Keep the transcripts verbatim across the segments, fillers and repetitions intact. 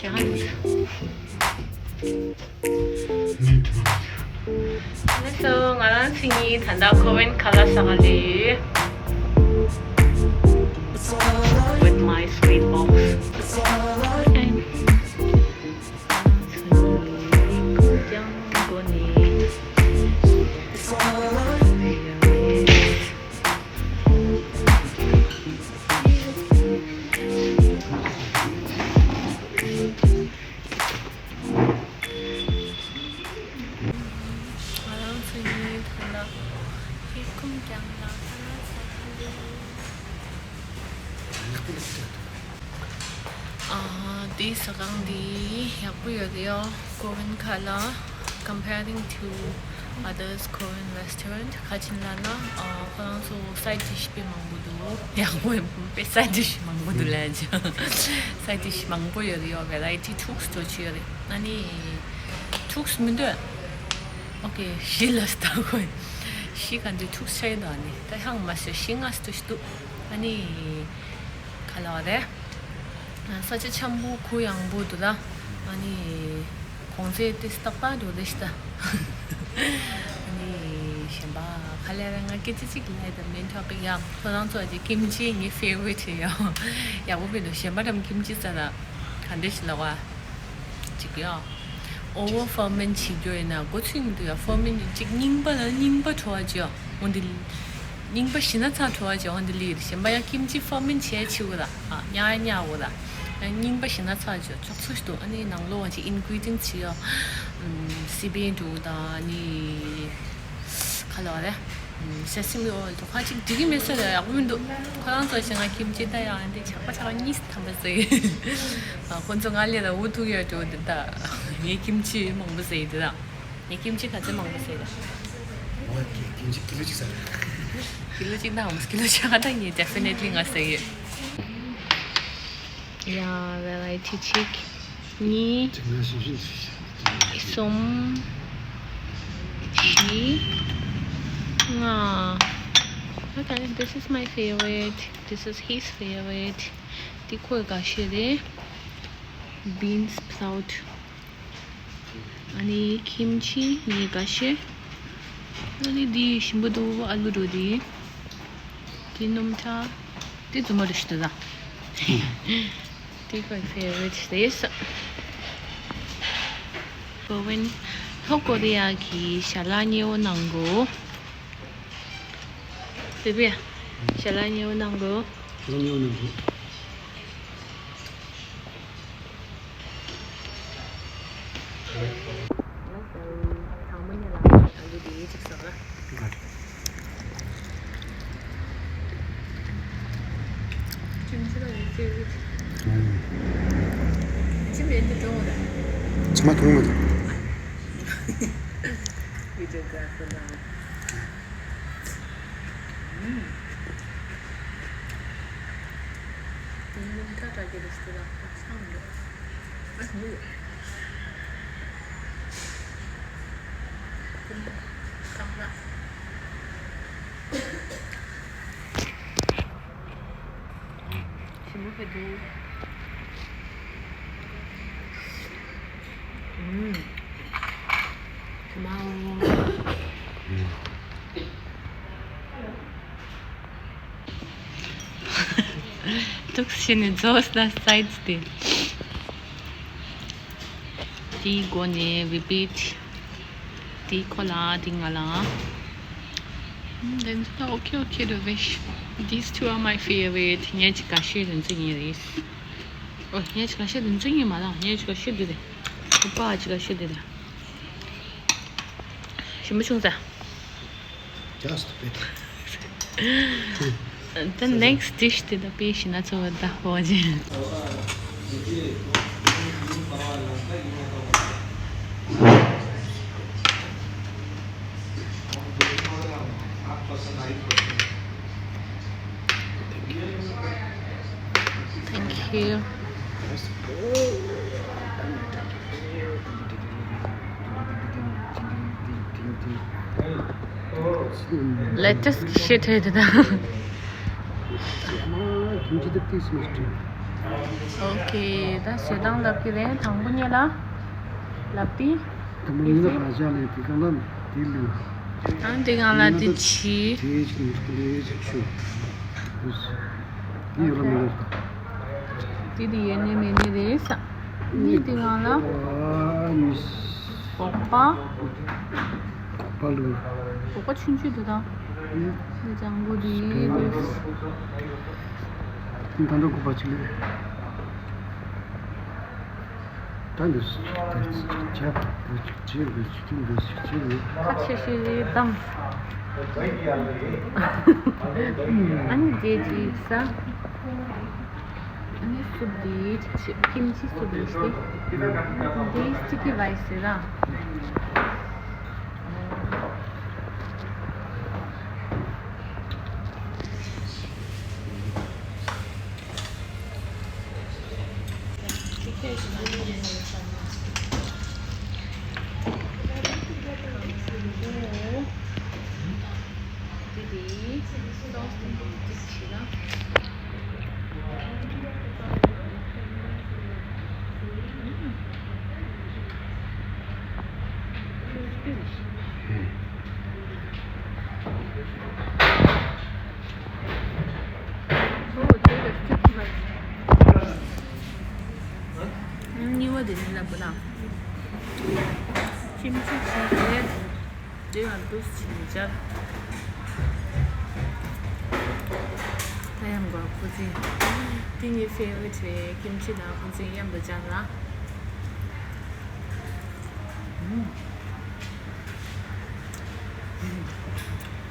ལགས་སོ། ང་རང་ཚོ་གཉིས་ད་ལྟ་ཁོ་ཝེན་ཁ་ལ་ཟ་ག་སླེབས་ཡོད། With my sweet box. ང་རང་ཚོ་གཉིས་ཐོག་ལ་ཧེ་ཁུམ་ཀྱང་ལ་ཁ་ལ་ས་ཁ་ལེ། ཨ་དེའི་ཟ་ཁང་འདི་ཡག་པོ་ཡོད་རེད་ཡོ། Korean ཁ་ལ། Comparing to others Korean restaurant ཁ་ཆེན་ལ་ན་ཨ་ཁོ་རང་ཚོ་side dish དཔེ་མང་པོ་འདུག་ཡག་པོ་དཔེ་side dish མང་པོ་འདུག་ལ་ཅི། Side dish མང་པོ་ཡོད་རེད་ཡོ། Variety དྲུག་ཙམ་ཅིག་ཡོད་རེད། ཨ་ནི་དྲུག་མི་འདུག Okay བཞི་ལ་ལྟ་དགོས། བཞི་ག་འདི་དྲུག་ཆ་ཡིན་འདུག་ཨ་ནི་ད་ཧང་མ་སོས་བཞི་ལྔ་ཙམ་ཅིག་འདུག་ཨ་ནི་ག་ལ་བ་རེད། ས་ཆ་འཆམ་པོ་གུ་ཡངས་པོ་འདུག་ལ། ཨ་ནི་གོང་ཚད་དེ་སྟག་པ་འདུག་རེད་ཤི་ད། ཨ་ནི་གཞན་པ་ག་ལེ་རེད། ང་སྐད་ཆ་གཅིག་ལས་དང་མིན་ཐོག་གི་ཡ་ཁོ་རང་ཚོ་ཨ་ཅེ་ཀིམ་ཅི་ངའི་favorite ཡོ། ཡག་པོ་མི་འདུག་གཞན་པ་རམ་ཀིམ་ཅི་ཟ་ན་ག་འདྲ་ཞིག་ལ་བ་ཅིག་ཡོ། Over ferment བྱེད་རྒྱུ་ཡིན་ན་འགོ་ཚུགས་མི་འདུག་ཡ། Ferment ཅིག་རྙིང་པ་ལ་རྙིང་པ་བྲོ་བ་ཅིག་ཡ། འོ་འདི་རྙིང་པ་ཞིག་ན་ཚ་བྲོ་བ་ཅིག་འོ་འདི་ལི་གཞན་པ་ཡ་ཀིམ་ཅི་ferment བྱས་ཆི་བོ་ལ་ཨ་ཉ་ཡ་ཉ་བོ་ལ་རྙིང་པ་ཞིག་ན་ཚ་ཅིག་ཅོག་ཚུགས་ཤི་འདུག་ཨ་ནི་ནང་ལོགས་ཅིག་ingredients ཅིག་ཡ། སི་པན་འདུག་དང་ཨ་ནི་ག་ལ་བ་རེད། Sesame oil དུ་ཁ་ཅིག་འགྲིག་གི་མེད་ས་རེད། ཡག་པོ་མི་འདུག་ཁོ་རང་ཚོ་ཞིག་ང་ཀིམ་ཅི་ད་ཡང་འདི་ཆག་པ་ཆག་པ་གཉིས་ཐམ་པ་ཟེར། ཁོ་ཚོ་ང་ལས་ལ་འུ་ཐུག་ཡོད་འགྲོ་འདི་ད་ངའི་ཀིམ་ཅི་མང་པོ་ཟེར་འདི་ད་ངའི་ཀིམ་ཅི་ག་ཚོད་མང་པོ་ཟེར་ད། ང་ཀིམ་ཅི་ཀི་ལོ་གཅིག་ཟ་རེད། ཀི་ལོ་གཅིག་ད་འམ་ཀི་ལོ་ཆག་ད་ངས་definitely ང་ཟེར་ཡོད། ཡ་variety གཅིག་གཉིས། གསུམ། བཞི། ལྔ། Okay, this is my favorite. This is his favorite. འདི་ཁོའི་དགའ་ཤོས་རེད། Bean sprout. ཨ་ནི་ཀིམ་ཅི་ངའི་དགའ་ཤོས། ཨ་ནི་འདི་ཞིམ་པོ་འདུག་ཨ་ལུ་འགྲོ་འདི། འདི་སྣུམ་ཁྲག་འདི་རྫུན་མ་རེད་ཤི་འདུག་ད། འདི་ཁོའི་favorite རེད། ཁོ་ཝེན་ལྷོ་ཀོ་རི་ཡ་གི་ཞལ་ལག་མཉེ་བོ་གནང་གོ། སི་པི་ཡ། ཞལ་ལག་མཉེ་བོ་གནང་གོ། ཞལ་ལག་མཉེ་བོ་གནང་གོ། ཚང་མ་ཉལ་ལ་ཨ་ལུ་དེ་གཅིག་བཟོ་ལ། ཁྱིམ་ཚང་ལ་ཡོད་ཚད་ཁྱིམ་ཡན་དུ་འགྲོ་འོང་ད། ཚང་མ་གང་མ་ཐུབ། Videographer ལ། ཨུམ། ཨུམ། ད་ད་གི་རེ་སི་ཏོ་རན་ལ་ཚང་མ་འགྲོ། ཨ་ནི། ཨུམ། ཁག་ལ། ཞིམ་པོ་ཕེ་འདུག་ཨུམ། ཐུ་མ་འོ། ཏོག་ཙམ་ནས་རྫོགས་ན་སའིཛ་དེ། དེའི་སྒོ་ནས་repeat། དེའི་ཁོ་ལ་དེའི་ང་ལ། ཨུམ། དེ་ཚོ་ད་okay okay འདུག་རེད། These two are my favorite. ངའི་གཅིག་དགའ་ཤོས་དེ་ཚོ་ཡིན་རེད། ཨོ་ངའི་གཅིག་དགའ་ཤོས་དེ་ཚོ་ཡིན་མ་ལ་ངའི་གཅིག་དགའ་ཤོས་འདི་རེད། ཨོ་པ་གཅིག་དགའ་ཤོས་འདི་རེད། ཞིམ་པོ་བྱུང་ས། Just a bit. The next dish དེ་ད་དཔེ་ཞིམ་ན་ཚོ་བ་ད་ཧོ་ཇེ། Thank you. ལེ་ཊེ་སི་ཊི་གི་ཤི་ཊི་རེད་ད། ཨོ་ཁེ། ད་བཟོ་སྟངས་ལབ་ཀྱི་རེད། དང་པོ་ཉིད་ལ་ལབ་དེ། དང་པོ་ཉིད་ལ་ག་ཅག་ལས་དེ་གང་ལ་དེ་ལུས། ཨ་དེ་གང་ལ་དེ་ཆི། དེ་ཅིག་ནི་ཅིག་ཆུ། ཡོད་ལ་མི་ཡོད་ད། དེ་དེ་ཡོད་ནི་མེད་ནི་རེད་ས། ནི་དེ་གང་ལ། ཨ་ནི། སྒོག་པ། སྒོག་པ་ལུས། སྒོག་པ་ཆུང་ཆུང་དེ་དང་། ཨ་ནི་ལྗང་གུ་དེ་དེ། ད་འགྲོ་སྒོག་པ་ཆུ་ལུས། ད་འདི་ཅི་བྱ་བ་འདི་ཅི་བྱེད་འདི་ཅི་བྱེད་འདི་ཅི་བྱེད་འདི། ཁ་ཤས་ཤིག་རེད་དམ། ཨ་ནི་རྗེས་ཅིག་ས། ཨ་ནི་སུབ་འདི་ཅིག་བྱེད། ཀིམ་ཆི་སུབ་རེད་ཤི། འདི་སི་ཊི་ཀི་རའི་སི་རེད་ར། གཉིས་པ་དེ་ནི་ལབ་དགོས་ན། ཁྱིམ་ཆུ་ཞིག་རེད། དེ་ཡང་འདུག་ཕྱིན་སྦྱར། ད་ཡང་འགོར་ཁུ་ཚི། དེ་ངའི་ཕེ་ཝ་རི་ཊི་རེད། ཁྱིམ་ཆུ་དང་ཁུ་ཚི་མཉམ་དུ་སྦྱར་ལ།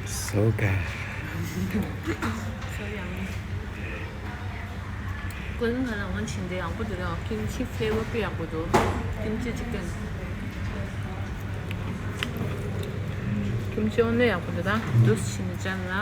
So good. So yummy. ཀོ་རིན་ཁ་ལ་ཝང་ཆིན་དེ་ཡག་པོ་འདུག་ར། ཀིམ་ཆི་ཕེ་ལེ་ཝར་དཔེ་ཡག་པོ་འདུག་ཀིམ་ཆི་ཅིག་ཀན། ཀིམ་ཆི་དངོས་གནས་ཡག་པོ་འདུག་ད་འདུག་ཕྱིན་ནས་ཅན་ལ།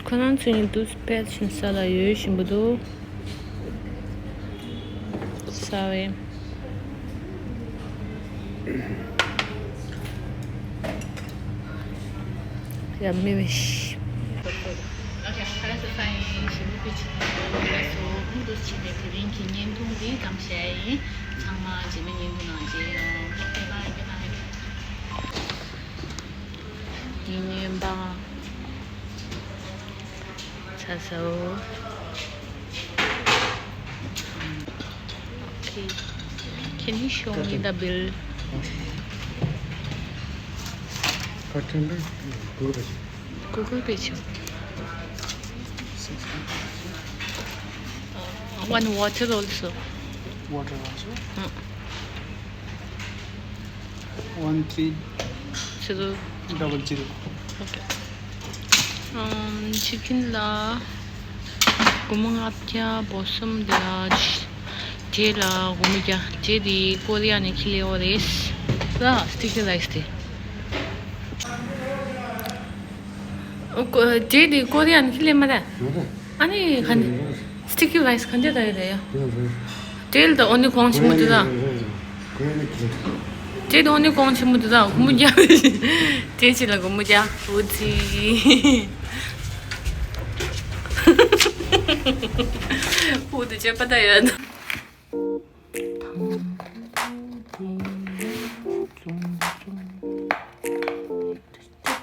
ཁོ་རང་ཚོ་གཉིས་འདུག་པད་ཕྱིན་ས་ལ་ཡོད་བཞིན་པ་འདུག་ས་བའི། ཡ་མི་བེ་ཤི། ཨོ་ཁེ། ཁ་ལག་ཟ་ས་ཡིན། ཞིམ་པོ་དཔེ་ཆེན་པོ་ཡོད་སོ། ཁོང་དུ་ཕྱིན་ནས་དེ་རིང་གི་བརྙན་ཐུང་འདི་བདམས་བྱས་ཡིན། ཚང་མ་རྗེས་མའི་བརྙན་ཐུང་ནང་མཇལ་ཡོང་། ཨོ་ཁེ། བྷའི་བྷའི། ཉིན་ངན་པ། ཚ་ཚ་འོ། Okay. Can you show me the bill? Five hundred, Google Pay. Google Pay ཆོག Uh, one water also. Water also? Mm. One three zero double zero. Okay. Um, chicken ལ་སྒོར་མོ་ལྔ་བརྒྱ། བོ་སོམ་དེ་ལ་དེ་ལ་སྒོར་མོ་བརྒྱ། དེ་དེ་ཀོ་རི་ཡ་ནས་ཁྱེར་སླེབས་པ་རེད། ལ་སི་ཊི་ཀི་རའི་སི་དེ། ཨོ་ཀོ་དེ་དེ་ཀོ་རི་ཡ་ནས་ཁྱེར་སླེབས་མ་རེད། ཨ་ནི་ག་ནས་སི་ཊི་ཀི་རའི་སི་ག་འདྲ་ད་ཡོད་རེད་ཡ། དེ་ལ་ད་ཨོ་ནི་གོང་ཆེན་མོ་དེ་ད། དེ་ད་ཨོ་ནི་གོང་ཆེན་མོ་དེ་ད་སྒོར་མོ་བརྒྱ། དེ་ཅི་ལ་སྒོར་མོ་བརྒྱ། འུ་ཚི། འུ་དུ་ཅེ་པ་ད་ཡོད། དང་པོ་དེ་ཙུམ་ཙུམ། ཏུ་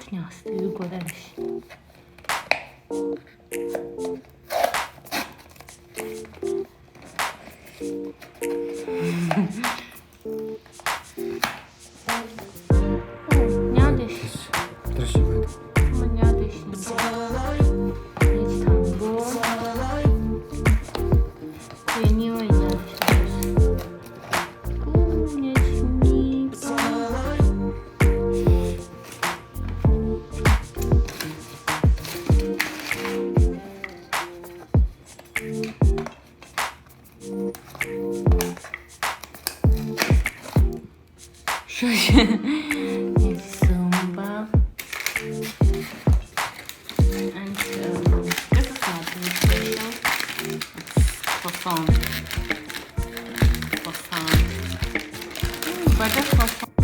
ཏུ་ཉག་སི་ལུ་གོ་ད་རེ་ཤི། ཉག་དེ་ཤི། ཏུ་ཤི་མ་ཏུ། ཉག་དེ་ཤི། ཉག་དང་པོ། དེ་གཉིས་པ་ཉག་དེ་ཤི། ཀུ་ཉེ་ཆིན་ croissant, croissant, butter croissant.